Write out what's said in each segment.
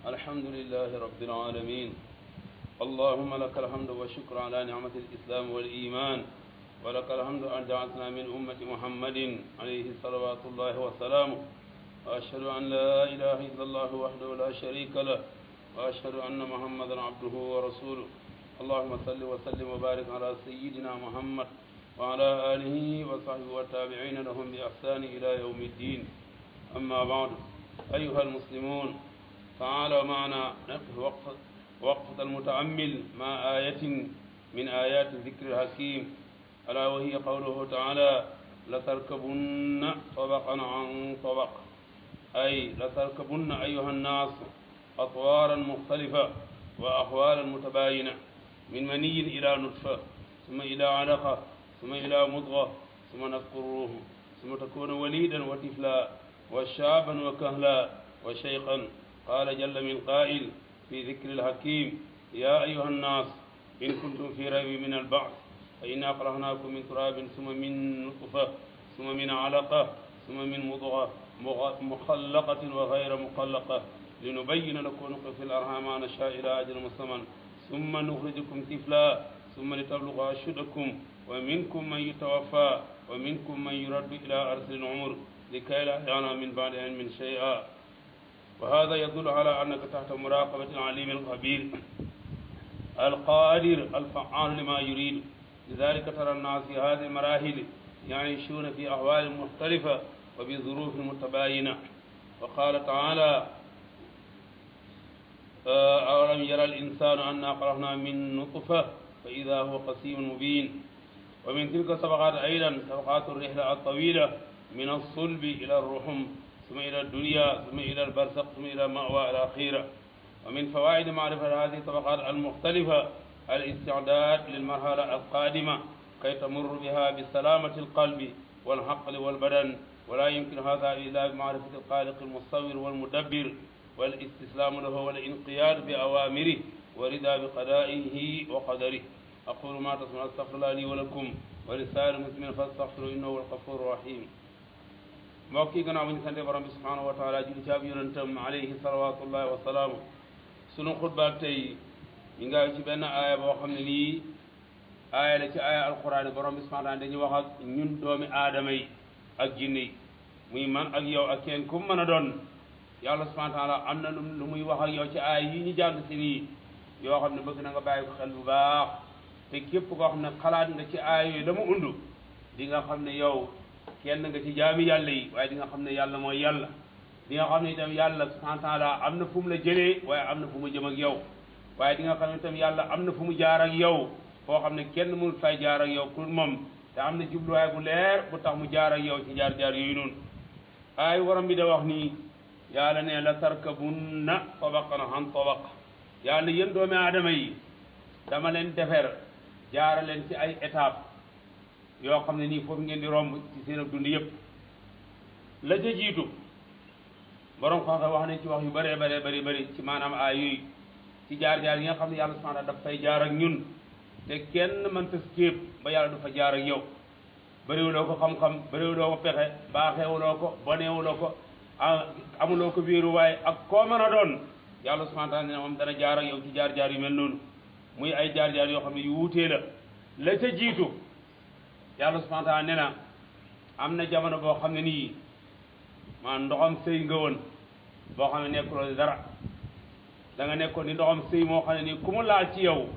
الحمد لله رب العالمين. اللهم لك الحمد والشكر على نعمة الإسلام والإيمان، ولك الحمد أن جعلتنا من أمة محمد عليه صلوات الله وسلامه. وأشهد أن لا إله إلا الله وحده لا شريك له، وأشهد أن محمدا عبده ورسوله. اللهم صل وسلم وبارك على سيدنا محمد وعلى آله وصحبه والتابعين لهم بإحسان إلى يوم الدين. أما بعد، أيها المسلمون، تعالوا معنا نقف وقفة المتأمل مع آية من آيات الذكر الحكيم، ألا وهي قوله تعالى: لتركبن طبقا عن طبق، أي لتركبن أيها الناس أطوارا مختلفة وأحوالا متباينة، من مني إلى نطفة، ثم إلى علقة، ثم إلى مضغة، ثم نذكره، ثم تكون وليدا وطفلا وشابا وكهلا وشيخا. قال جل من قائل في ذكر الحكيم: يا أيها الناس إن كنتم في ريب من البعث فإنا خلقناكم من تراب ثم من نطفة ثم من علقة ثم من مضغة مخلقة وغير مخلقة لنبين لكم نقر في الأرحام ما نشاء إلى أجل مسمى ثم نخرجكم طفلا ثم لتبلغوا أشدكم ومنكم من يتوفى ومنكم من يرد إلى أرسل العمر لكي لا يعلم من بعد علم شيئا. وهذا يدل على أنك تحت مراقبة العليم الخبير القادر الفعال لما يريد. لذلك ترى الناس في هذه المراحل يعيشون في أحوال مختلفة وبظروف متباينة. وقال تعالى: أولم يرى الإنسان أنا خلقنا من نطفة فإذا هو قسيم مبين. ومن تلك الطبقات أيضا طبقات الرحلة الطويلة من الصلب إلى الرحم، ثم إلى الدنيا، ثم إلى البرزخ، ثم إلى المأوى الأخيرة. ومن فوائد معرفة هذه الطبقات المختلفة الاستعداد للمرحلة القادمة كي تمر بها بسلامة القلب والعقل والبدن، ولا يمكن هذا إلا بمعرفة الخالق المصور والمدبر والاستسلام له والانقياد بأوامره ورضا بقضائه وقدره. أقول ما تسمعون، أستغفر الله لي ولكم ولسائر المسلمين فاستغفروا إنه هو الغفور الرحيم. mbokk yi gannaaw bu ñu sante borom bi subhanahu wa taala julli ci ab yonentam alayhi salawatullahi wa salaamu, sunu xutbaak tey ñu nga ci benn aaya boo xam ne nii aaya la ci aaya alquran yi. borom bi subhanahu wa taala dañuy wax ak ñun doomi aadama yi ak jinne yi, muy man ak yow ak kenn ku mën a doon. yàlla subhanahu wa taala am na lu muy wax ak yow ci aaya yi ñu jàng si nii yoo xam ne bëgg na nga bàyyi ko xel bu baax. te képp koo xam ne xalaat nga ci aaya yooyu la mu undu di nga xam ne yow kenn nga ci jaami yàlla yi, waaye di nga xam ne yàlla mooy yàlla. di nga xam ne itam yàlla subhanahu wa taala am na fu mu la jëlee, waaye am na fu mu jëm ak yow. waaye di nga xam ne itam yàlla am na fu mu jaar ak yow foo xam ne kenn mënul fay jaar ak yow pour moom, te am na jubluwaay bu leer bu tax mu jaar ak yow ci jaar-jaar yooyu noonu. ay waram bi da wax nii, yàlla ne la tarkabunna tabaqan an tabaq. yàlla yéen doomi aadama yi dama leen defar jaara leen ci ay étape yoo xam ne nii foofu ngeen di romb ci seen dund yëpp. la ca jiitu borom xam-xam wax nañ ci wax yu bëree bëri ci maanaam ay yooyu ci jaar-jaar yi nga xam ne yàlla subhanahu wa taala daf fay jaar ak ñun te kenn mënta képp ba yàlla du fa jaar ak yow. bëriwuloo ko xam-xam, bëriwuloo ko pexe, baaxeewuloo ko, boneewuloo ko, amuloo ko wéeruwaay ak koo mën a doon, yàlla subhanahu wa taala ne moom dana jaar ak yow ci jaar-jaar yu mel noonu. muy ay jaar-jaar yoo xam ne yu wuutee la ca jiitu yàlla subhanahu wa taala nee na am na jamono boo xam ne nii maan ndoxam sëy nga woon boo xam ne nekkuloo dara. da nga nekkoon ni ndoxam sëy moo xam ne nii ku mu laal ci yow,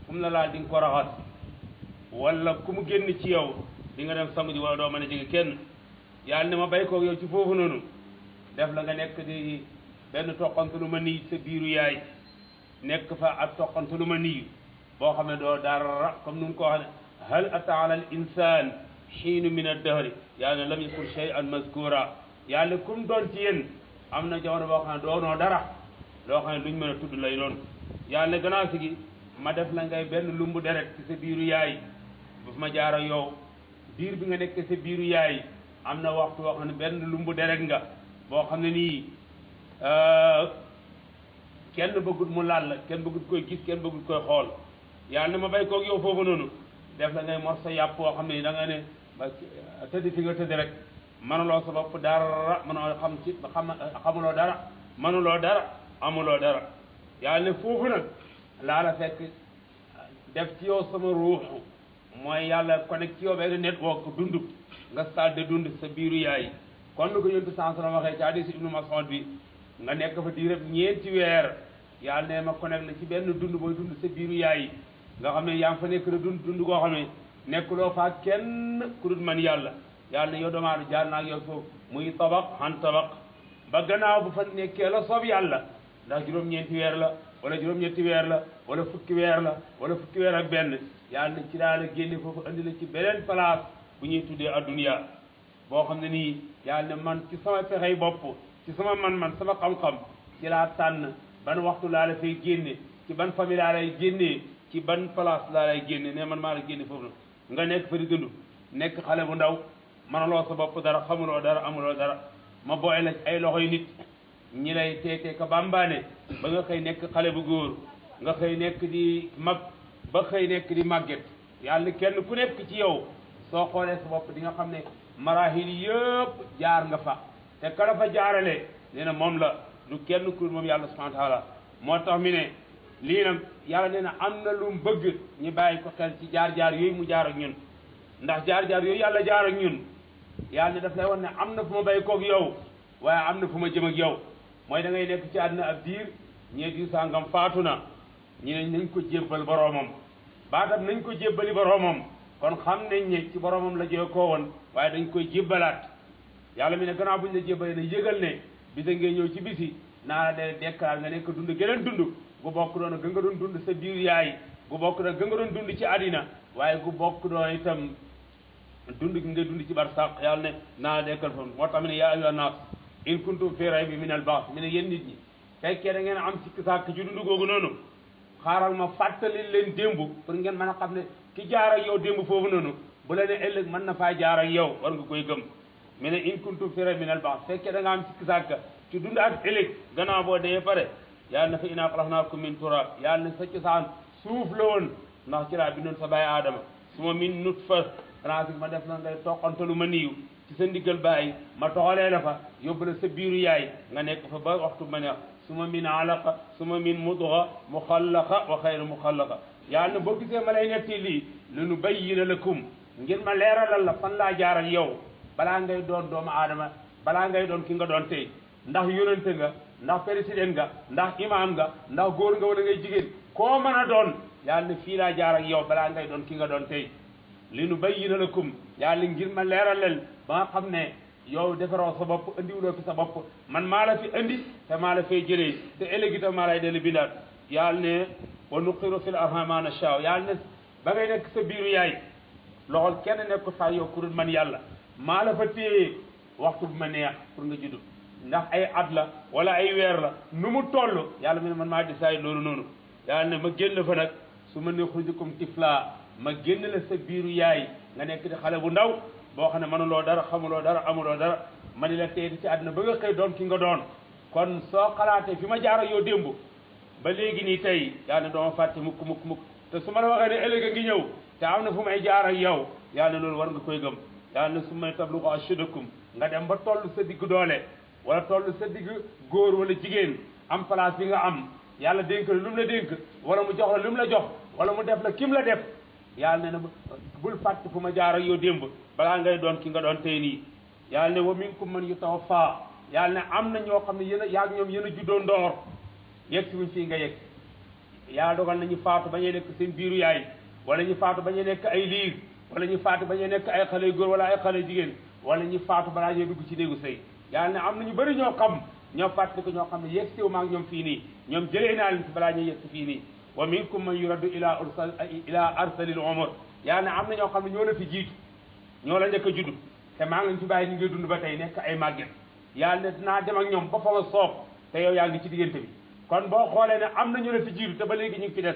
fu mu la laal di nga ko raxas, wala ku mu génn ci yow di nga dem sangu ji wala doo mën a jege kenn. yàlla ne ma bay koog yow ci foofu noonu def la nga nekk di benn toqantu lu ma nii sa biiru yaay, nekk fa ak toqantu lu ma nii boo xam ne doo dara, comme nu mu ko waxee hal ata ala al insan xiinu min ad-dahri yàlla lam yakun shay'an mazkura. yàlla kum doon ci yéen am na jamono boo xam ne doonoo dara loo xam ne luñ mën a tudd lay doon. yàlla gannaaw si gi ma def la ngay benn lumbu deret ci sa biiru yaay bu ma jaar ak yow. biir bi nga nekk sa biiru yaay am na waxtu boo xam ne benn lumbu deret nga boo xam ne nii kenn bëggut mu laal la, kenn bëggut koy gis, kenn bëggut koy xool. yàlla ne ma bay koog yow foofu noonu def la ngay mor sa yàpp boo xam ne da nga ne tëdd fi nga tëdd rek, mënuloo sa bopp dara, mënoo xam ci xamuloo dara, mënuloo dara. amuloo dara yàlla ne foofu nag laa la fekk def ci yow sama ruuxu mooy yàlla connecté ci yow benn network dund nga salle de dund sa biiru yaay kon nu ko yontu sans la waxee ci hadiis Ibnu Mas'ud bi nga nekk fa diirab ñeenti weer yàlla ne ma connecté la ci benn dund booy dund sa biiru yaay nga xam ne yaa ngi fa nekk na dund koo xam ne nekkuloo faa kenn ku dul man yàlla yàlla ne yow doomu aadama jaar naa ak yow foofu muy tabaq han tabaq ba gannaaw bu fa nekkee la soob yàlla ndax juróom-ñeenti weer la wala juróom-ñetti weer la wala fukki weer la wala fukki weer ak benn yàlla na ci daal a génne foofu andi la ci beneen place bu ñuy tuddee adduniya boo xam ne nii yàlla ne man ci sama pexey bopp ci sama man-man sama xam-xam ci laa tànn ban waxtu laa la fay génne ci ban famille laa lay génnee ci ban place laa lay génne ne man maa la génne foofu nga nekk fa di dund nekk xale bu ndaw manaloo sa bopp dara xamuloo dara amuloo dara ma booy la ay loxoy nit ñi lay teetee ka bambaane ba nga xëy nekk xale bu góor nga xëy nekk di mag ba xëy nekk di màgget yàlla kenn ku nekk ci yow soo xoolee sa bopp di nga xam ne marahil yëpp jaar nga fa te kala fa jaarale nee na moom la du kenn ku moom yàlla subhanahu wa taala moo tax mi ne lii nag yàlla nee na am na lu mu bëgg ñu bàyyi ko xel ci jaar-jaar yooyu mu jaar ak ñun ndax jaar-jaar yooyu yàlla jaar ak ñun yàlla ne daf lay wan ne am na fu ma bay koog yow waaye am na fu ma jëm ak yow mooy da ngay nekk ci àdduna ab diir ñee diir sàngam faatu na ñu ne nañ ko jébbal boroomam baatam nañ ko jébbali boroomam kon xam nañ ne ci boroomam la jee koo woon waaye dañ koy jébbalaat yàlla mi ne gannaaw buñ la jébbalee ne yëgal ne bisa ngay ñëw ci bisi naa la de dekkalaat nga nekk dund geneen dund gu bokk doon ga nga doon dund sa biir yaay gu bokk doon ga nga doon dund ci àddina waaye gu bokk doon itam dund gi nga dund ci barsàq yàlla ne naa la dekkal foofu moo tax mi ne yaa ayyuhan naas in kuntum fi raybin min al ba's mi ne yéen nit ñi fekkee da ngeen am sikki sàkk ci dund googu noonu xaaral ma fàttali leen démb pour ngeen mën a xam ne ki jaar ak yow démb foofu noonu bu la ne ëllëg mën na faa jaar ak yow war nga koy gëm mi ne in kuntum fi raybin min al ba's fekkee da nga am sikki sàkk ci dund ak ëllëg gannaaw boo dee pare yàlla na fa innaa xalaqnaakum min turaab yàlla na sa cosaan suuf la woon ndax ci laa bindoon sa baay aadama suma min nutfa transit ma def na ngay toqantalu ma niiw ci sa ndiggal bàyyi ma toxalee la fa yóbbu la sa biiru yaay nga nekk fa ba waxtu ma neex suma min alaqa suma min mudga muxallaqa wa xayru muxallaqa yàlla na boo gisee ma lay netti lii li nu bayyina lakum ngir ma leeralal la fan laa jaar ak yow balaa ngay doon doomu aadama balaa ngay doon ki nga doon tey ndax yonente nga ndax président nga ndax imam nga ndax góor nga wala ngay jigéen koo mën a doon yàlla ne fii laa jaar ak yow balaa ngay doon ki nga doon tey li nu bayyina lakum yàlla ngir ma leeralal ba nga xam ne yow defaroo sa bopp andiwuloo fi sa bopp man maa la fi andi te maa la fay jëlee te ëllëg itam maa lay dellu bindaat yàlla ne wa nuqiru fil arham ma nashaa yàlla ne ba ngay nekk sa biiru yaay loxol kenn nekk fa yow ku dul man yàlla maa la fa téye waxtu bu ma neex pour nga juddu ndax ay at la wala ay weer la nu mu toll yàlla mi ne man maa décidé loolu noonu yàlla ne ma génn fa nag su ma ne xurujukum tifla ma génn la sa biiru yaay nga nekk di xale bu ndaw boo xam ne mënuloo dara xamuloo dara amuloo dara ma ni la tey ci àdduna ba nga xëy doon ki nga doon kon soo xalaatee fi ma jaar ak yow démb ba léegi nii tey yàlla ne dooma fàtte mukk mukk mukk te su ma la waxee ne ëllëg a ngi ñëw te am na fu may jaar ak yow yàlla ne loolu war nga koy gëm yàlla ne su may tablugu ashuddakum nga dem ba toll sa digg doole wala toll sa digg góor wala jigéen am place bi nga am yàlla dénk la lu mu la dénk wala mu jox la lu mu la jox wala mu def la kim la def yàlla ne na bul fàtte fu ma jaar ak yow démb balaa ngay doon ki nga doon tey nii yàlla ne wa minkum man yutawaffa yàlla ne am na ñoo xam ne yéen a yaa ñoom yéen a juddoo ndoor yegg si wuñ fii nga yegg yàlla dogal nañu faatu ba ñuy nekk seen biiru yaay wala ñu faatu ba ñuy nekk ay liir wala ñu faatu ba ñuy nekk ay xale yu góor wala ay xale jigéen wala ñu faatu balaa ñuy dugg ci néegu sëy yàlla ne am na ñu bëri ñoo xam ñoo fàttali ko ñoo xam ne yegg siwu ma ak ñoom fii nii ñoom jëlee naa leen fi balaa ñuy yegg si fii nii wa minkum man yuraddu ila arsalil umur yàlla ne am na ñoo xam ne ñoo la fi jiitu ñoo la njëkk a judd te maa ngi leen fi bàyyi ñu ngi dund ba tey nekk ay màgget yàlla ne dinaa dem ak ñoom ba fa ma soob te yow yaa ngi ci diggante bi kon boo xoolee ne am na ñu la fi jiitu te ba léegi ñu ngi fi des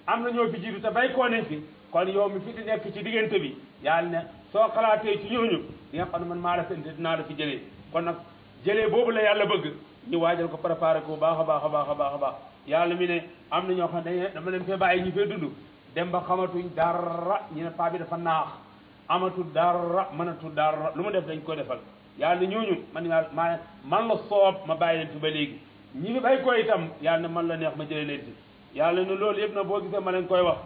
am na ñoo fi jiitu te bay koo nañ fi kon yow mi fi di nekk ci diggante bi yàlla ne soo xalaatee ci ñooñu di nga xam ne man maa la fi indi dinaa la fi jëlee kon nag jëlee boobu la yàlla bëgg ñu waajal ko préparé ko bu baax a baax a baax a baax a baax yàlla mi ne am na ñoo xam ne dama leen fee bàyyi ñu fee dund dem ba xamatuñ dara ñu ne paa bi dafa naax amatul dara mënatul dara lu mu def dañ ko defal yàlla ñooñu man la soob ma bàyyi leen fi ba léegi ñi fi bay ko itam yàlla ne man la neex ma jëlee leen fi yàlla ne loolu yëpp na boo gisee ma leen koy wax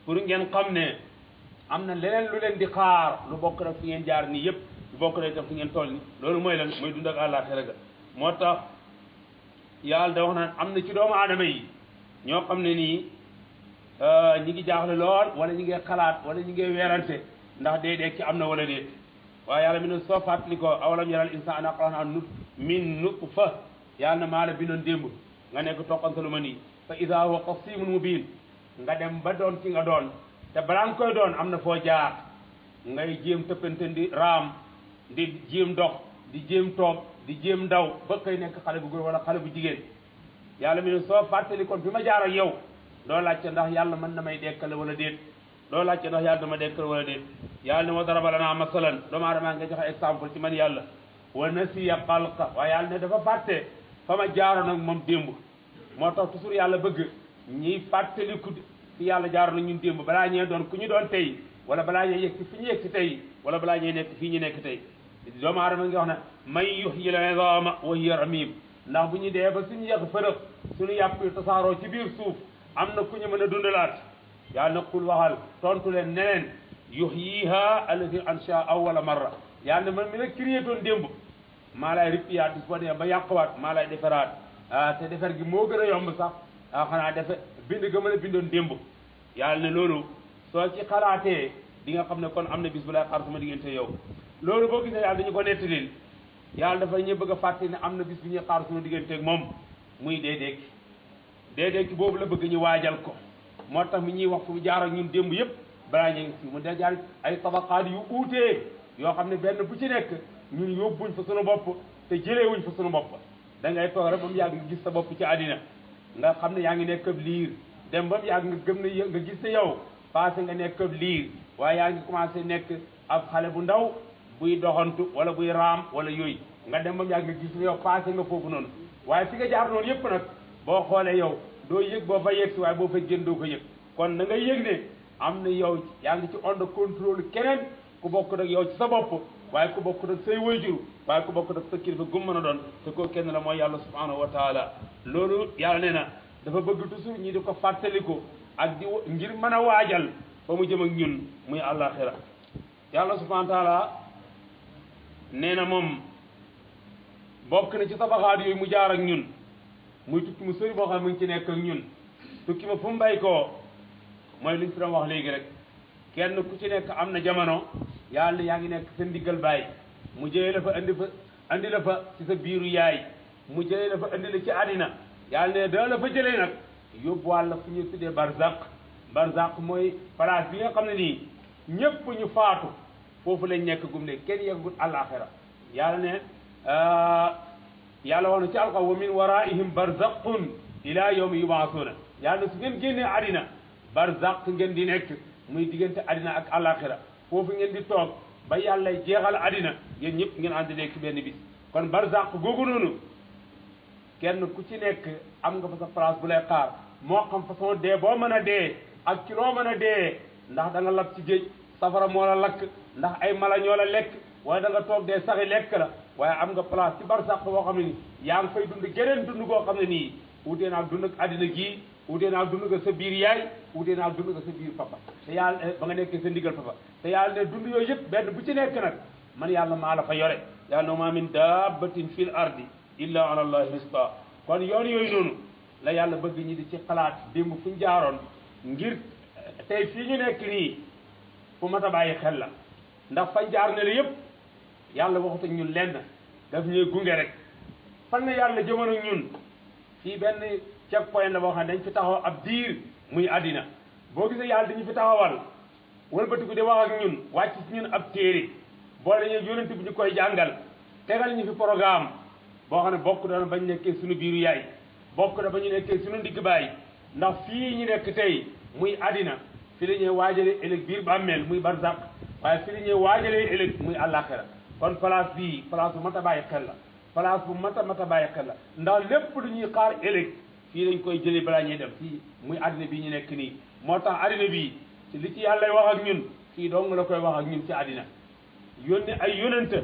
pour ngeen xam ne am na leneen lu leen di xaar lu bokk rek fi ngeen jaar nii yëpp lu bokk rek itam fi ngeen toll ni loolu mooy lan mooy dund ak àllaaxira ga moo tax yàlla da wax naan am na ci doomu aadama yi ñoo xam ne nii ñi ngi jaaxle lool wala ñi ngi xalaat wala ñi ngi weerante ndax dee ci am na wala déet waaye yàlla mi ne soo fàttali ko awalam yaral insaan ana xalaqnaa min nutfa yàlla na maa la bindoon démb nga nekk toqantalu ma nii fa idaa huwa qasiimun mubiin nga dem ba doon ki nga doon te balaa nga koy doon am na foo jaar ngay jéem tëppante di raam di jéem dox di jéem toog di jéem ndaw ba koy nekk xale bu góor wala xale bu jigéen yàlla mi ne soo fàttali kon fi ma jaar ak yow doo laajte ndax yàlla mën na may dekkale wala déet doo laajte ndax yàlla dama dekkal wala déet yàlla ne wa daraba lanaa masalan doomu aadama nga joxe exemple ci man yàlla wa nasiya xalqa waaye yàlla ne dafa fàtte fa ma jaaroon ak moom démb moo tax toujours yàlla bëgg ñiy fàttaliku fi yàlla jaaroon ak ñun démb balaa ñee doon ku ñu doon tey wala balaa ñee yegg si fi ñu yegg si tey wala balaa ñee nekk fii ñu nekk tey doomu aadama ngi wax ne man yuhyil izaama wa hiya ramiim ndax bu ñu dee ba suñu yàq fërëx suñu yàpp yi tasaaroo ci biir suuf am na ku ñu mën a dundalaat yàlla na qul waxal tontu leen neneen yuhyiha alladi ansha awwala marra yàlla ne man mi la créé toon démb maa lay rippiyaat bis boo dee ba yàquwaat maa lay defaraat te defar gi moo gën a yomb sax xanaa defe bind ga mën a bindoon démb yàlla ne loolu soo ci xalaatee di nga xam ne kon am na bis bu lay xaar sama diggante yow loolu boo gisee yàlla dañu ko nettalil yàlla dafa ñu bëgg a fàtte ne am na bis bu ñuy xaar sama diggante ak moom muy dee boobu la bëgg ñu waajal ko moo tax mi ñuy wax fu jaar ak ñun démb yëpp balaa ñu ngi si mu da jaar ay tabaqaat yu uutee yoo xam ne benn bu ci nekk ñun yóbbuñ fa sunu bopp te jëleewuñ fa sunu bopp da ngay toog rek ba mu yàgg nga gis sa bopp ci àddina nga xam ne yaa ngi nekk ab liir dem ba mu yàgg nga gëm ne nga gis ne yow passé nga nekk ab liir waaye yaa ngi commencé nekk ab xale bu ndaw buy doxantu wala buy raam wala yooyu nga dem ba mu yàgg nga gis ne yow passé nga foofu noonu waaye fi nga jaar noonu yëpp nag boo xoolee yow doo yëg boo fa yëg si waaye boo fa génn doo ko yëg kon na nga yëg ne am na yow yaa ngi ci onder contrôle keneen ku bokk nag yow ci sa bopp waaye ku bokk nag say wayjur waaye ku bokk nag sa kilifa gum mën a doon te koo kenn la mooy yàlla subhanahu wa taala loolu yàlla nee na dafa bëgg toujours ñi di ko fàttaliku ak di ngir mën a waajal fa mu jëm ak ñun muy àllaaxira yàlla subhanahu wa taala nee na moom bokk na ci tabaxaat yooyu mu jaar ak ñun muy tukki mu sëri boo xam ne mu ngi ci nekk ak ñun tukki ma fu mu bay koo mooy li ñu fi doon wax léegi rek kenn ku ci nekk am na jamono yàlla yaa ngi nekk sa ndiggal baay mu jëlee la fa andi la fa ci sa biiru yaay mu jëlee la fa andi la ci àddina yàlla ne dana la fa jëlee nag yóbbuwaat la fu ñu tuddee barzaq mooy place bi nga xam ne nii ñëpp ñu faatu foofu lañ nekk gum ne kenn yeggut àllaaxira yàlla ne yàlla wax na ci alxam wa min waraihim barzaqun ila yawmi yubaasuuna yàlla su ngeen génnee àddina barzaq ngeen di nekk muy diggante àddina ak àllaaxira foofu ngeen di toog ba yàlla jeexal àddina yéen ñëpp ngeen ànd nekk benn bis kon barzaq googu noonu kenn ku ci nekk am nga fa sa place bu lay xaar moo xam façon dee boo mën a dee ak ci loo mën a dee ndax da nga lab ci géej safara moo la lakk ndax ay mala ñoo la lekk waaye da nga toog dee saxi lekk la waaye am nga place ci barzaq boo xam ne nii yaa ngi fay dund geneen dund goo xam ne nii wutee naag dund ak àddina gii wutee naag dund nga sa biir yaay wutee naag dund nga sa biir papa te yàlla ba nga nekkee sa ndigal papa te yàlla ne dund yooyu yëpp benn bu ci nekk nag man yàlla maa la fa yore yàlla no ma min dabbatin fil ardi illa ala allahi risqa kon yoon yooyu noonu la yàlla bëgg ñi di ci xalaat démb fu ñu jaaroon ngir tey fii ñu nekk nii fu mat a bàyyi xel la ndax fañ jaar ne la yëpp yàlla waxut ak ñun lenn daf ñuy gunge rek fan la yàlla jëmoon ak ñun fii benn check point la boo xam ne dañ fi taxaw ab diir muy àddina boo gisee yàlla dañu fi taxawal wëlbatiku di wax ak ñun wàcc ci ñun ab téere boole ñu yonent bi ñu koy jàngal tegal ñu fi programme boo xam ne bokk na bañ nekkee suñu biiru yaay bokk na ba ñu nekkee suñu ndigg baay ndax fii ñu nekk tey muy àddina fi la ñuy waajalee ëllëg biir bàmmeel muy barzaq waaye fi la ñuy waajalee ëllëg muy àllaaxira kon place bii place bu mat a bàyyi xel la place bu mat a bàyyi xel la ndax lépp lu ñuy xaar ëllëg fii lañ koy jëlee balaa ñuy dem fii muy àddina bii ñu nekk nii moo tax àddina bii ci li ci yàlla wax ak ñun fii dong la koy wax ak ñun ci àddina yónni ay yónente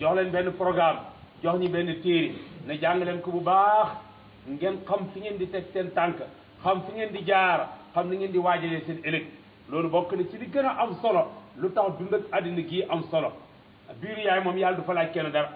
jox leen benn programme jox ñu benn téere ne jàng leen ko bu baax ngeen xam fi ngeen di teg seen tànk xam fi ngeen di jaar xam ni ngeen di waajalee seen ëllëg loolu bokk na ci li gën a am solo lu tax dund ak àddina gii am solo biiru yaay moom yàlla du fa laaj kenn dara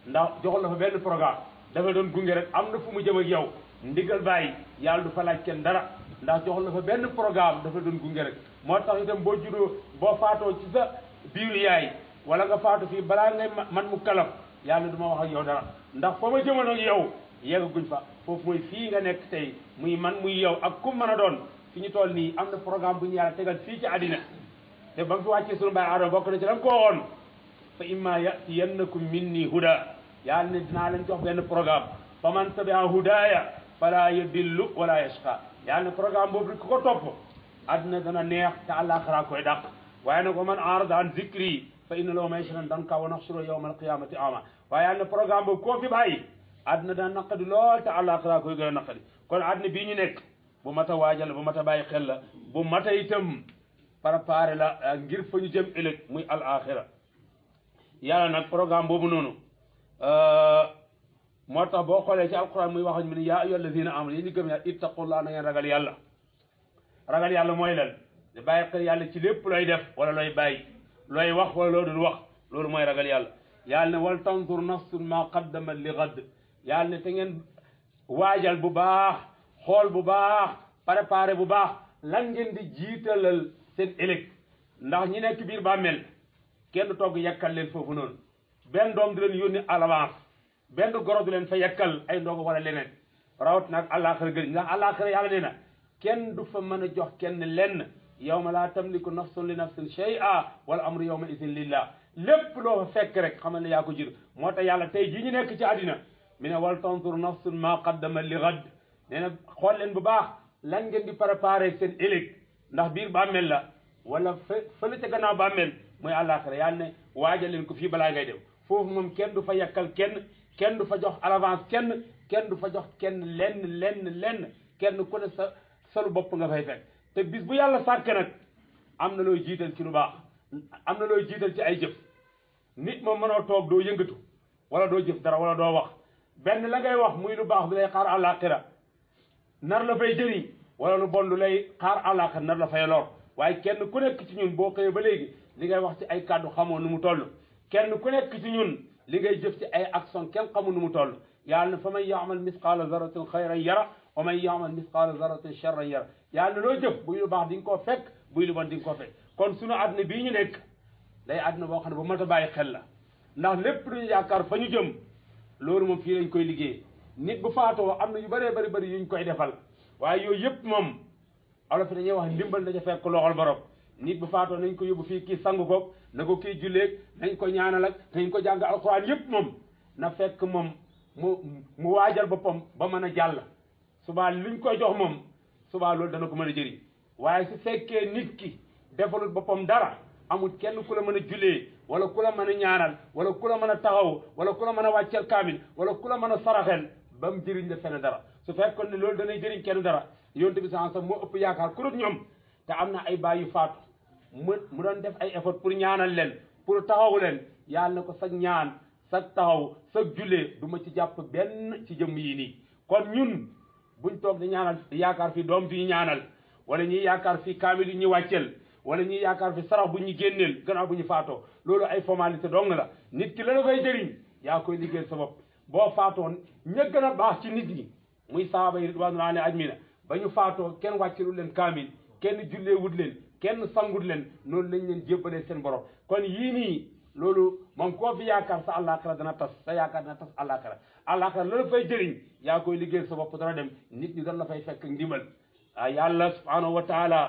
ndax joxul la fa benn programme dafa doon gunge rek am na fu mu jëm ak yow ndigal bàyyi yàlla du fa laaj kenn dara ndax joxul la fa benn programme dafa doon gunge rek moo tax itam boo juddoo boo faatoo ci sa biiru yaay wala nga faatu fii balaa ngay man mu kalaf yàlla du ma wax ak yow dara ndax fa ma jëmoon ak yow yeggaguñ fa foofu mooy fii nga nekk tey muy man muy yow ak ku mën a doon fi ñu toll nii am na programme bu ñu yàlla tegal fii ci àddina te ba mu fi wàccee sunu baay Aadama bokk na ci la ko woon fa imma yatiyannakum minni huda yàlla ne dinaa leen jox benn programme fa man tabia hudaaya fala yadillu wala yashqa yàlla ne programme boobu ku ko topp àddina dana neex te àllaaxira koy dàq waaye nag wa man arada an zikri fa inna lahu maishatan danka wa nahshuru yawma alqiyamati ama waaye yàlla ne programme boobu koo fi bàyyi àddina dana naqadi lool te àllaaxira koy gën a naqadi kon àddina bii ñu nekk bu mat a waajal bu mat a bàyyi xel la bu mat a itam préparé la ngir fa ñu jëm ëllëg muy al axira yàlla nag programme boobu noonu moo tax boo xoolee ci alquran muy wax mu ne yaa ayyuha alladina amanu yéen ñi gëm yàlla ittaqullah na ngeen ragal yàlla ragal yàlla mooy lan di bàyyi xel yàlla ci lépp looy def wala looy bàyyi looy wax wala loo dul wax loolu mooy ragal yàlla yàlla ne wal tanzur nafsun ma qaddamat li gad yàlla ne te ngeen waajal bu baax xool bu baax préparé bu baax lan ngeen di jiitalal seen ëllëg ndax ñi nekk biir bàmmeel kenn du togg yekkal leen foofu noonu benn doom du leen yónni à l'avance benn goro du leen fa yekkal ay ndogu wala leneen rawat nag àllaaxira gëri ndax àllaaxira yàlla nee na kenn du fa mën a jox kenn lenn yawma laa tamliku nafsun li nafsin shay'a wal amru yawma idin lillah lépp loo fa fekk rek xamal ne yaa ko jir moo tax yàlla tey jii ñu nekk ci àddina mi ne wal tanzur nafsun ma qaddama li gad nee na xool leen bu baax lan ngeen di préparé seen ëllëg ndax biir bàmmeel la wala fële ca gannaaw bàmmeel mooy àllaaxira yàlla ne waajal leen ko fii balaa ngay dem foofu moom kenn du fa yekkal kenn du fa jox à l'avance kenn du fa jox kenn lenn kenn ku ne sa salu bopp nga fay fekk te bis bu yàlla sàkk nag am na looy jiital ci lu baax am na looy jiital ci ay jëf nit moom mënoo toog doo yëngatu wala doo jëf dara wala doo wax benn la ngay wax muy lu baax bi lay xaar àllaaxira nar la fay jëriñ wala lu bon lu lay xaar àllaaxira nar la fay lor waaye kenn ku nekk ci ñun boo xëyee ba léegi li ngay wax ci ay kàddu xamoo nu mu toll kenn ku nekk ci ñun li ngay jëf ci ay action kenn xamu nu mu toll yàlla ne fa man yaamal misqaala zarratin xayran yara wa man yaamal misqaala zarratin charran yara yàlla ne loo jëf buy lu baax di nga koo fekk buy lu bon di nga koo fekk kon sunu àdduna bii ñu nekk day àdduna boo xam ne bu mat a bàyyi xel la ndax lépp lu ñu yaakaar fa ñu jëm loolu moom fii lañ koy liggéey nit bu faatoo am na yu bëree bëri yuñ koy defal waaye yooyu yëpp moom olof dañuy wax ndimbal dañu fekk loxol borom nit bu faatoo nañ ko yóbbu fii kii sangu ko na ko kii julleeg nañ ko ñaanal ak nañ ko jàng alxuraan yëpp moom na fekk moom mu waajal boppam ba mën a jàll subaa luñ koy jox moom subaa loolu dana ko mën a jëriñ waaye su fekkee nit ki defalul boppam dara amul kenn ku la mën a jullee wala ku la mën a ñaanal wala ku la mën a taxaw wala ku la mën a wàccel kaamil wala ku la mën a saraxel ba mu jëriñ la fenn dara su fekkoon ne loolu danay jëriñ kenn dara yonent bi sax moo ëpp yaakaar ku dul ñoom te am na ay baay yu faatu mu doon def ay effort pour ñaanal leen pour taxaw leen yàlla na ko sag ñaan sag taxaw sag jullee du ma ci jàpp benn ci jëmm yi nii kon ñun buñ toog di ñaanal yaakaar fi doom fi ñu ñaanal wala ñuy yaakaar fi kaamil yu ñu wàccel wala ñuy yaakaar fi sarax bu ñu génneel gannaaw bu ñu faatoo loolu ay formalité dong la nit ki la la koy jëriñ yaa koy liggéeyal sa bopp boo faatoon ña gën a baax ci nit ñi muy sahaaba yi ridwanullahi alayhim ajmina ba ñu faatoo kenn wàccelul leen kaamil kenn jullee wut leen kenn sangut leen noonu lañ leen jébbalee seen borom kon yii nii loolu moom koo fi yaakaar sa àllaaxira dana tas sa yaakaar dana tas àllaaxira la la fay jëriñ yaa koy liggéeyal sa bopp dana dem nit ñi dana la fay fekk ndimbal yàlla subhanahu wa taala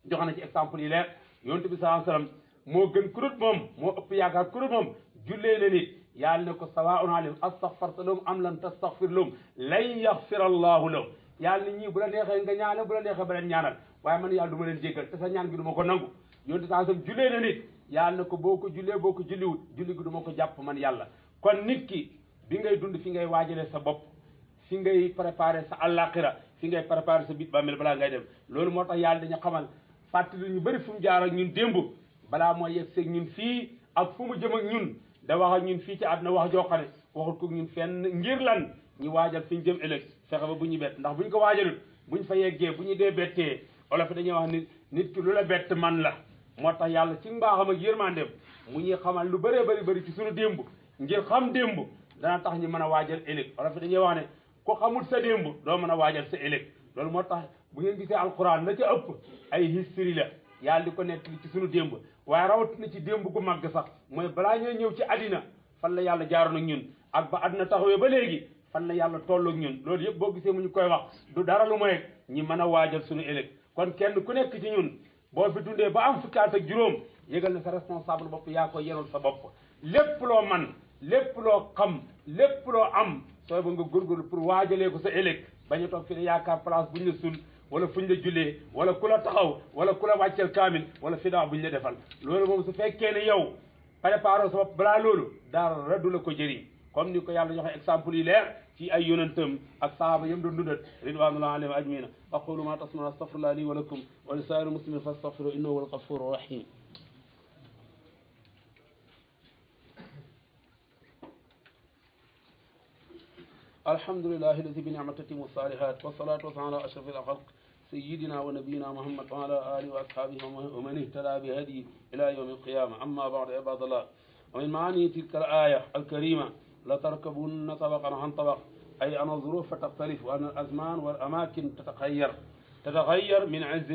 joxe na ci exemple yi leer yonent bi sallallahu alayhi wasallam moo gën kurut moom moo ëpp yaakaar kurut moom jullee na nit yàlla ne ko sawaa'un alayhim astaghfarta lahum am lam tastaghfir lahum lan yaghfira allahu lahum yàlla ne ñii bu la neexee nga ñaanal bu la neexee ba leen ñaanal waaye man yàlla du ma leen jéggal te sa ñaan gi du ma ko nangu yonent sallallahu alayhi wasallam jullee na nit yàlla ne ko boo ko jullee boo ko julliwut julli gi du ma ko jàpp man yàlla kon nit ki bi ngay dund fi ngay waajalee sa bopp fi ngay préparer sa àllaaxira fi ngay préparer sa bit bàmmeel balaa ngay dem loolu moo tax yàlla dañu xamal fàttali ñu bëri fu mu jaar ak ñun démb balaa mooy yegg seeg ñun fii ak fu mu jëm ak ñun da wax ak ñun fii ci àdduna wax joo xam ne waxut ko ñun fenn ngir lan ñu waajal fi ñu jëm ëllëg fexe ba bu ñu bett ndax bu ñu ko waajalut bu ñu fa yeggee bu ñu dee bettee olof dañuy wax nit ki lu la bett man la moo tax yàlla ci mbaaxam ak yërmandeem mu ñuy xamal lu bëree bëri ci suñu démb ngir xam démb dana tax ñu mën a waajal ëllëg olof dañuy wax ne ko xamul sa démb doo mën a waajal sa ëllëg loolu moo tax bu ngeen gisee alquran la ca ëpp ay history la yàlla di ko nekk ci suñu démb waaye rawatina ci démb gu màgg sax mooy balaa ñooy ñëw ci àddina fan la yàlla jaaroon ak ñun ak ba àddina taxawee ba léegi fan la yàlla toll ak ñun loolu yëpp boo gisee mu ñu koy wax du dara lu mooy ñi mën a waajal suñu ëllëg kon kenn ku nekk ci ñun boo fi dundee ba am fukki at ak juróom yëgal na sa responsable bopp yaa ko yenul sa bopp lépp loo man lépp loo xam lépp loo am sooy ba nga góorgóorlu pour waajalee ko sa ëllëg bañ a toog fi ne yaakaar place buñ la sul wala fuñ la jullee wala ku la taxaw wala ku la wàcceel kaamil wala fidaa buñ la defal loolu moom su fekkee ne yow préparé sa bopp balaa loolu dara du la ko jëriñ comme ni ko yàlla joxe exemple yi leer ci ay yonentam ak sahaaba yam doon dundat ridwanullahi alayhim ajmaina aqulu ma tasmauna astaghfirullah li wa lakum wa li saa'iril muslimin fastaghfiru innahu huwal ghafurur rahim الحمد لله الذي بنعمته تتم الصالحات والصلاة والسلام على أشرف الخلق سيدنا ونبينا محمد وعلى آله وأصحابه ومن اهتدى بهدي إلى يوم القيامة أما بعد عباد الله ومن معاني تلك الآية الكريمة لتركبن طبقا عن طبق أي أن الظروف تختلف وأن الأزمان والأماكن تتغير من عز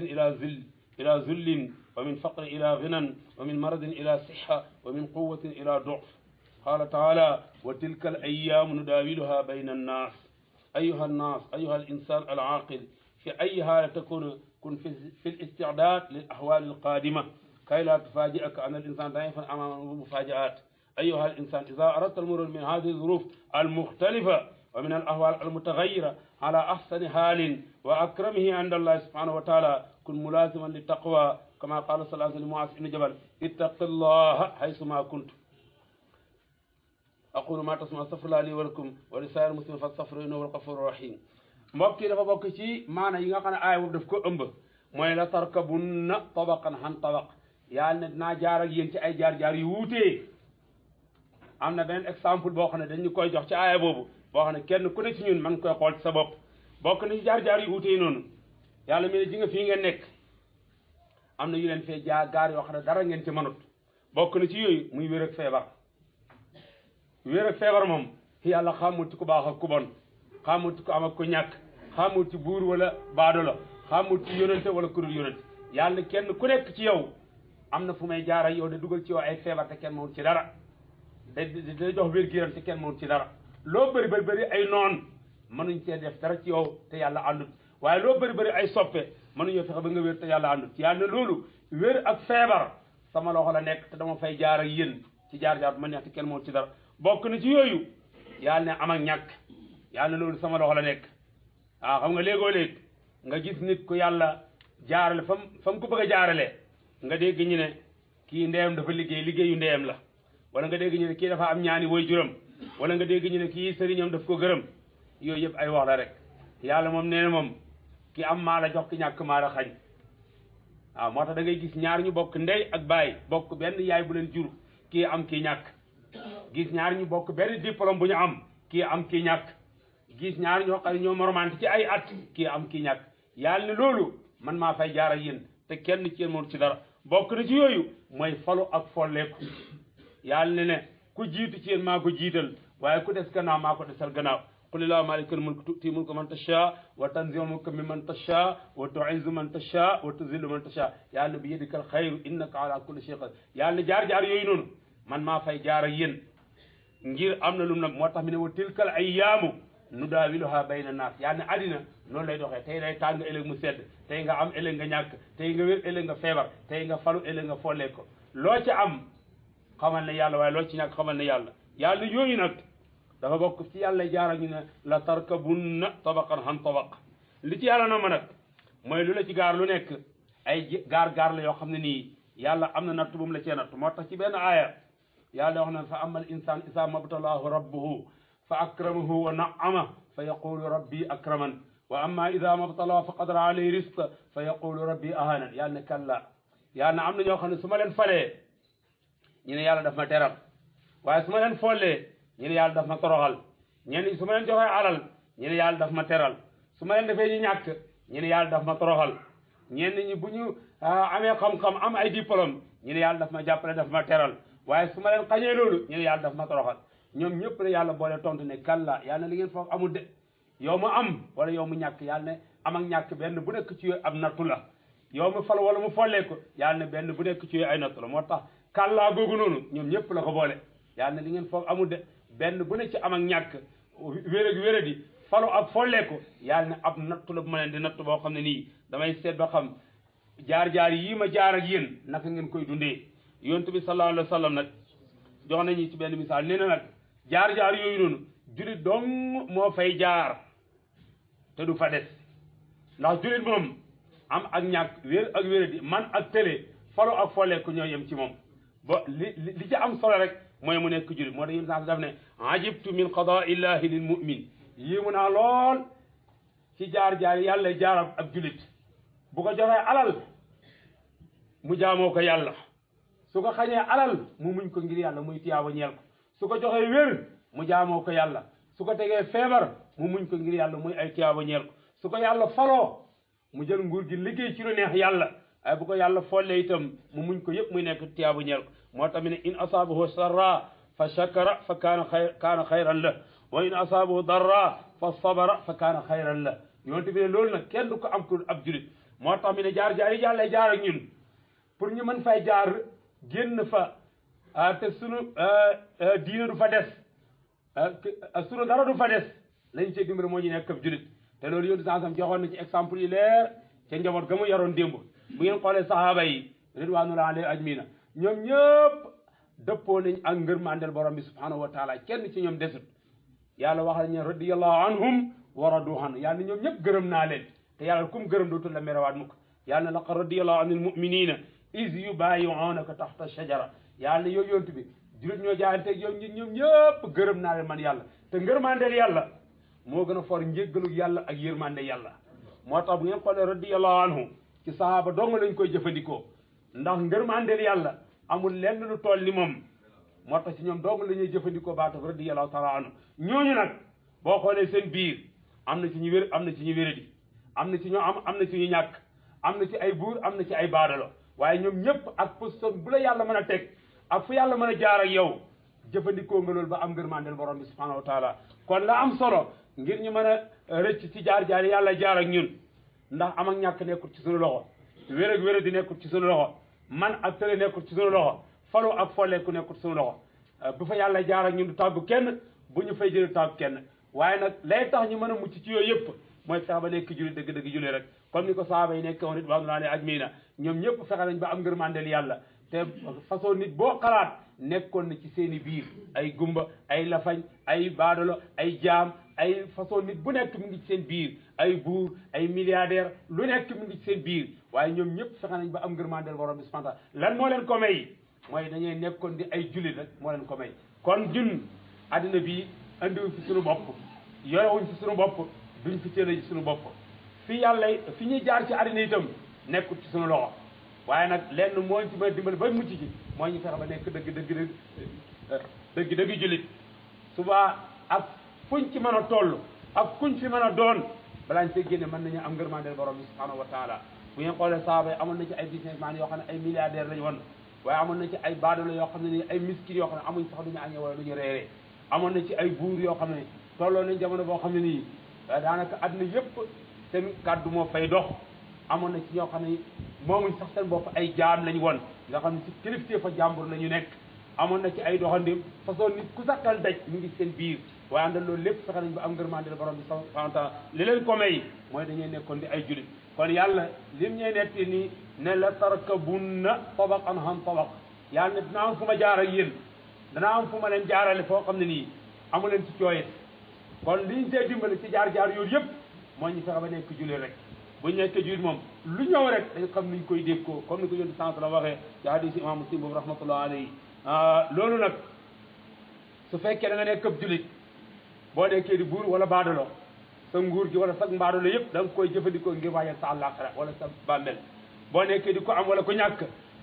إلى ذل ومن فقر إلى غنى ومن مرض إلى صحة ومن قوة إلى ضعف قال تعالى وتلك الأيام نداولها بين الناس أيها الإنسان العاقل في أي حالة كن في الاستعداد للأحوال القادمة كي لا تفاجئك أن الإنسان ضعيفا أمام المفاجآت أيها الإنسان إذا أردت المرور من هذه الظروف المختلفة ومن الأحوال المتغيرة على أحسن حال وأكرمه عند الله سبحانه وتعالى كن ملازما للتقوى كما قال صلى الله عليه وسلم معاذ بن جبل اتق الله حيثما كنت أقول ما تسمع استغفر الله لي ولكم ولسائر المسلمين فاستغفروه إنه هو الغفور الرحيم mbokk yi dafa bokk ci maana yi nga xam ne aaya boobu daf ko ëmb mooy la tarkabunna tabaqan han tabaq yàlla ne dinaa jaar ak yéen ci ay jaar-jaar yu wuutee am na beneen exemple boo xam ne dañu koy jox ci aaya boobu boo xam ne kenn ku ne ci ñun man koy xool ci sa bopp bokk na ci jaar-jaar yu wuutee noonu yàlla mi ne ji nga fii ngeen nekk am na yu leen fee gaar yoo xam ne dara ngeen ci mënut bokk na ci yooyu muy wér ak feebar wér ak feebar moom yàlla xamul ci ku baax ak ku bon xamul ci ku am ak ku ñàkk xamul ci buur wala baado la xamul ci yonente wala ku dul yonente yàlla kenn ku nekk ci yow am na fu may jaara yow de dugal ci yow ay feebar te kenn mënul ci dara da jox wér giram te kenn mënul ci dara loo bëri ay noon mënuñ see def dara ci yow te yàlla àndut waaye loo bëri ay soppe mënuñoo fexe ba nga wér te yàlla àndut yàlla loolu wér ak feebar sama loxo la nekk te dama fay jaar ak yéen ci jaar-jaar bu ma neex te kenn mënul ci dara bokk na ci yooyu yàlla ne am ak ñàkk yàlla loolu sama loxo la nekk waaw xam nga léegoo-léeg nga gis nit ku yàlla jaarale fa mu ko bëgg a jaarale nga dégg ñu ne kii ndeyam dafa liggéeyu ndeyam la wala nga dégg ñu ne kii dafa am ñaani woy juram wala nga dégg ñu ne kii sëriñam daf ko gërëm yooyu yëpp ay wax la rek yàlla moom nee na moom ki am maa la jox ki ñàkk maa la xañ waaw moo tax da ngay gis ñaar ñu bokk ndey ak baay bokk benn yaay bu leen jur kii am kii ñàkk gis ñaar ñu bokk benn diplôme bu ñu am kii am kii ñàkk gis ñaar ñoo xam ne ñoo moromante ci ay at kii am kii ñàkk yàlla ne loolu man maa fay jaar ak yéen te kenn ci yéen moom ci dara bokk na ci yooyu mooy falu ak folleeku yàlla ne ku jiitu ci yéen maa ko jiital waaye ku des gannaaw maa ko desal gannaaw qul illahumma maalikal mulki tu'til mulka man tashaa wa tanzi'ul mulka mimman tashaa wa tu'izzu man tashaa wa tuzillu man tashaa yàlla bi yadikal xayru innaka ala kulli shay'in qadir yàlla jaar yooyu noonu man maa fay jaar ak yéen ngir am na lu nag moo tax mi ne wa tilkal ayyaamu nudaawiluhaa bayna naas yàlla ne àddina noonu lay doxee tey day tàng ëllëg mu sedd tey nga am ëllëg nga ñàkk tey nga wér ëllëg nga feebar tey nga falu ëllëg nga follee ko loo ci am xamal ne yàlla waaye loo ci ñàkk xamal ne yàlla yooyu nag dafa bokk ci yàlla jaar ak ñu ne la tarkabunna tabaqan han tabaq li ci yàlla na ma nag mooy lu la ci gaar lu nekk ay gaar la yoo xam ne nii yàlla am na natt bu mu la cee natt moo tax ci benn aaya yàlla wax na fa amal insaan isa mabtalaahu rabbuhu fa akramahu wa naama fa yaqulu rabbi akraman wa amma ida mabtalaahu fa qadara alayhi risqa fa yaqulu rabbi ahanan yàlla ne kalla yàlla na am na ñoo xam ne su ma leen falee ñu ne yàlla daf ma teral waaye su ma leen follee ñu ne yàlla daf ma toroxal ñenn ñi su ma leen joxee alal ñu ne yàlla daf ma teral su ma leen defee ñu ñàkk ñu ne yàlla daf ma toroxal ñenn ñi bu ñu amee xam-xam am ay diplôme ñu ne yàlla daf ma jàppale daf ma teral waaye su ma leen xañee loolu ñu ne yàlla daf ma toroxal ñoom ñëpp ne yàlla boole tontu ne kalla yàlla ne li ngeen foog amul de yow mu am wala yow mu ñàkk yàlla ne am ak ñàkk benn bu nekk ci yooyu ab nattu la yow mu fal wala mu follee ko yàlla ne benn bu nekk ci yooyu ay nattu la moo tax kàllaa googu noonu ñoom ñëpp la ko boole yàlla ne li ngeen foog amul de benn bu nekk ci am ak ñàkk wéré di falo ak follee ko yàlla ne ab nattu la bu ma leen di nattu boo xam ne nii damay seet ba xam jaar-jaar yii ma jaar ak yéen naka ngeen koy dundee yonent bi sallallahu alayhi wa sallam nag jox nañu ci benn misaal nee na nag jaar-jaar yooyu noonu julit dong moo fay jaar te du fa des ndax julit moom am ak ñàkk wér ak wéradi man ak télé falo ak follee ko ñoo yem ci moom ba li ci am solo rek mooy mu nekk julit moo tax yém saa daf ne ajibtu min qadaa illahi lil mu'min yéemu naa lool ci jaar-jaar yàlla jaarab ak julit bu ko joxee alal mu jaamoo ko yàlla su ko xañee alal mu muñ ko ngir yàlla muy tiyaaba ñeel ko su ko joxee wér mu jaamoo ko yàlla su ko tegee feebar mu muñ ko ngir yàlla muy ay tiyaaba ñeel ko su ko yàlla faloo mu jël nguur gi liggéey ci lu neex yàlla ay bu ko yàlla follee itam mu muñ ko yëpp muy nekk tiyaaba ñeel ko moo tamit ne in asaabahu sarra fa shakara fa kaana xayran la wa in asaabahu darra fa sabara fa kaana xayran la yonte bi ne loolu nag kenn du ko am ko ab julit moo tax mi ne jaar-jaar yi yàlla jaar ak ñun pour ñu mën fay jaar génn fa te sunu diine du fa des sunu dara du fa des lañ cee dimbali moo ñu nekk ab julit te loolu yónni sansam joxoon na ci exemple yi leer ca njaboot ga mu yaroon démb bu ngeen xoolee sahaaba yi ridwanullahi alayhim ajmina ñoom ñëpp dëppoo nañ ak ngërmandel borom bi subhanahu wa taala kenn ci ñoom desut yàlla waxal ñu radiyallahu anhum wa radu an yàlla ñoom ñëpp gërëm naa leen te yàlla kum gërëm dootul la merewaat mukk yàlla laqad radiyallahu anil mu'minina iz yubayi'unaka tahta shajara yàlla yow yontu bi julit ñoo jaayanteeg yow ñoom ñëpp gërëm naa leen man yàlla te ngërmandel yàlla moo gën a for njéggalu yàlla ak yërmande yàlla moo tax bu ngeen xoolee radiyallahu anhu ci sahaaba dong lañ koy jëfandikoo ndax ngërmandel yàlla amul lenn lu toll ni moom moo tax ci ñoom dong la ñuy jëfandikoo baataf radiyallahu taala anhu ñooñu nag boo xoolee seen biir am na ci ñu wér am na ci ñu wéradi am na ci ñu am na ci ñu ñàkk am na ci ay buur am na ci ay baadalo waaye ñoom ñëpp ak position bu la yàlla mën a teg ak fu yàlla mën a jaar ak yow jëfandikoo nga loolu ba am ngërmandel borom bi subhanahu wa taala kon la am solo ngir ñu mën a rëcc ci jaar-jaar yàlla jaar ak ñun ndax am ak ñàkk nekkul ci sunu loxo wér ak wéradi nekkul ci sunu loxo man ak tële nekkul ci sunu loxo falu ak folleeku nekkul ci sunu loxo bu fa yàlla jaar ak ñun du tàggu kenn bu ñu fay jëlee tàggu kenn waaye nag lay tax ñu mën a mucc ci yooyu yëpp mooy fexe ba nekk julli dëgg-dëgg julli rek comme ni ko sahaaba yi nekk woon it ridwanullahi ajmaina ñoom ñëpp fexe nañ ba am ngërmandel yàlla te façon nit boo xalaat nekkoon na ci seen i biir ay gumba ay lafañ ay baadolo ay jaam ay façon nit bu nekk mi ngi ci seen biir ay buur ay milliardaire lu nekk mi ngi ci seen biir waaye ñoom ñëpp fexe nañ ba am ngërmandel borom bi subhanahu lan moo leen ko may mooy dañuy nekkoon di ay jullit rek moo leen ko may kon ñun addina bi andiwuñ fi suñu bopp yorewuñ fi suñu bopp duñ fi teel ci suñu bopp fi yàlla fi ñuy jaar ci addina itam nekkul ci suñu loxo waaye nag lenn moo ci mën a dimbali ba mucc ci mooy ñu fexe ba nekk dëgg jullit suba ak fuñ ci mën a toll ak kuñ fi mën a doon balaañ see génne mën nañu am ngërmandeel borom bi subhanahu wa taala bu ngeen xoolee saaba yi amoon na ci ay businessman yoo xam ne ay milliardaire lañu woon waaye amoon na ci ay baadolo yoo xam ne ni ay miskin yoo xam ne amuñ sax duñu añee wala duñu reeree amoon na ci ay buur yoo xam ne tolloo nañ jamono boo xam ne nii daanaka àdduna yëpp seen kàddu moo fay dox amoon na ci ñoo xam ne moomuñ sax seen bopp ay jaam lañ woon nga xam ne ci kilifte fa jàmbur la ñu nekk amoon na ci ay doxandim façon nit ku sakkal daj mi ngi seen biir waaye àndal loolu lépp fexe nañ ba am ngërmande borom bi subhanahu wa taala li leen ko may mooy dañuy nekkoon di ay julit kon yàlla lim ñuy nekk nii ne la tarkabunna tabaqan an tabaq yàlla ne dina am fu ma jaar ak yéen danaa am fu ma leen jaarale foo xam ne nii amu leen ci cooyet kon liñ tee dimbali ci jaar-jaar yooyu yëpp mooy ñu fexe ba nekk julit rek bu ñu nekkee julit moom lu ñëw rek dañ xam nuñ koy déggoo comme ni ko yonent sens la waxee ci hadis imam muslim boobu rahmatullah alayhi loolu nag su fekkee da nga nekk ab julit boo nekkee di buur wala baadolo sa nguur gi wala sa mbaadolo yëpp da nga koy jëfandikoo ngir waajal sa àllaaxira wala sa bàmmeel boo nekkee di ko am wala ko ñàkk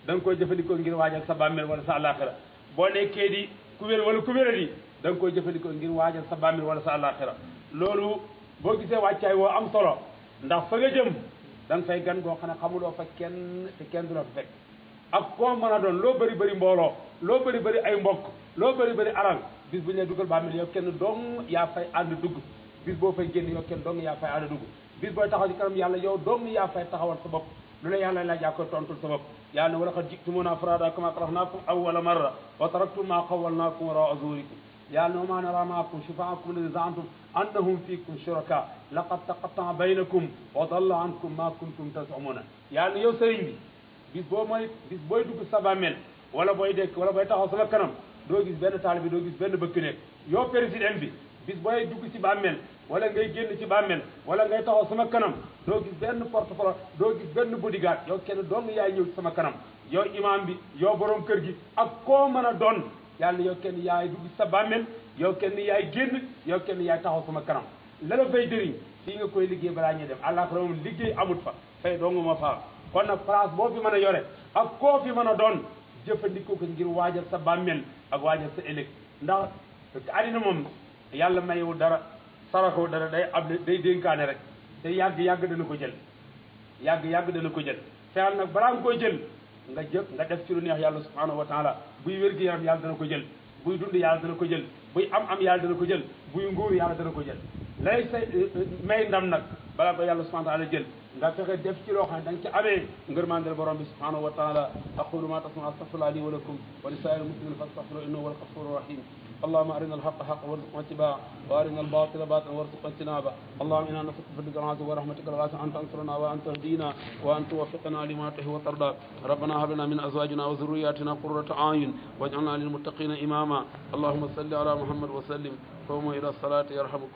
da nga koy jëfandikoo ngir waajal sa bàmmeel wala sa àllaaxira boo nekkee di ku wér wala ku wéradi da nga koy jëfandikoo ngir waajal sa bàmmeel wala sa àllaaxira loolu boo gisee wàccaay woo am solo ndax fa nga jëm da nga fay gan goo xam ne xamuloo fa kenn te kenn du la fa fekk ak koo mën a doon loo bëri bëri mbooloo loo bëri bëri ay mbokk loo bëri bëri alal bis bu ñu lay dugal bàmmeel yow kenn dong yaa fay ànd dugg bis boo fay génn yow kenn dong yaa fay ànd dugg bis booy taxaw ci kanam yàlla yow dong yaa fay taxawal sa bopp lu la yàlla laaj yaa koy tontul sa bopp yàlla ne wa laqad ji'tumuunaa furaadaa kamaa xalaqnaakum awwala marra wa taraktum maa xawwalnaakum waraa'a zuhurikum yàlla ne wa maa naraa ma'akum shufaa'akum allaziina za'amtum annahum fiikum shurakaa laqad taqatta'a baynakum wa dalla ankum maa kuntum taz'umuuna yàlla ne yow sëriñ bi bis booy dugg sa bàmmeel wala booy dekk wala booy taxaw sama kanam doo gis benn taalibe doo gis benn bëkk nekk yow président bi bis booy dugg ci bàmmeel wala ngay génn ci bàmmeel wala ngay taxaw sama kanam doo gis benn porte-parole doo gis benn bodyguard yow kenn dong yaay ñëw ci sama kanam yow imam bi yow borom kër gi ak koo mën a doon yàlla yow kenn yaay dugg ci sa bàmmeel yow kenn yaay génn yow kenn yaay taxaw sama kanam la la fay dëriñ fii nga koy liggéey balaa ñuy dem àllaaxira moom liggéey amut fa fay dong ma faa kon nag place boo fi mën a yore ak koo fi mën a doon jëfandikoo ko ngir waajal sa bàmmeel ak waajal sa ëllëg ndax àddina moom yàlla mayewul dara saraxoo dara day dénkaane rek te yàgg dana ko jël yàgg dana ko jël fexeel nag balaa nga koy jël nga def ci lu neex yàlla subhanahu wa taala buy wér-gu-yaram yàlla dana ko jël buy dund yàlla dana ko jël buy am yàlla dana ko jël buy nguur yàlla dana ko jël lay say may ndam nag balaa ko yàlla subhanahu wa taala jël nga fexe def ci loo xam ne da nga ci amee ngërmandel borom bi subhanahu wa taala aqulu ma tasma astaghfirullah li wa lakum wa li saa'iril muslimin fastaghfiruhu innahu huwal ghafurur rahim اللهم أرنا الحق حقا وارزقنا اتباعه وأرنا الباطل باطلا وارزقنا اجتنابه اللهم إنا نسألك بفضلك العظيم ورحمتك الواسعة أن تنصرنا وأن تهدينا وأن توفقنا لما تحب وترضى ربنا هب لنا من أزواجنا وذرياتنا قرة أعين واجعلنا للمتقين إماما اللهم صل على محمد وسلم قوموا إلى الصلاة يرحمكم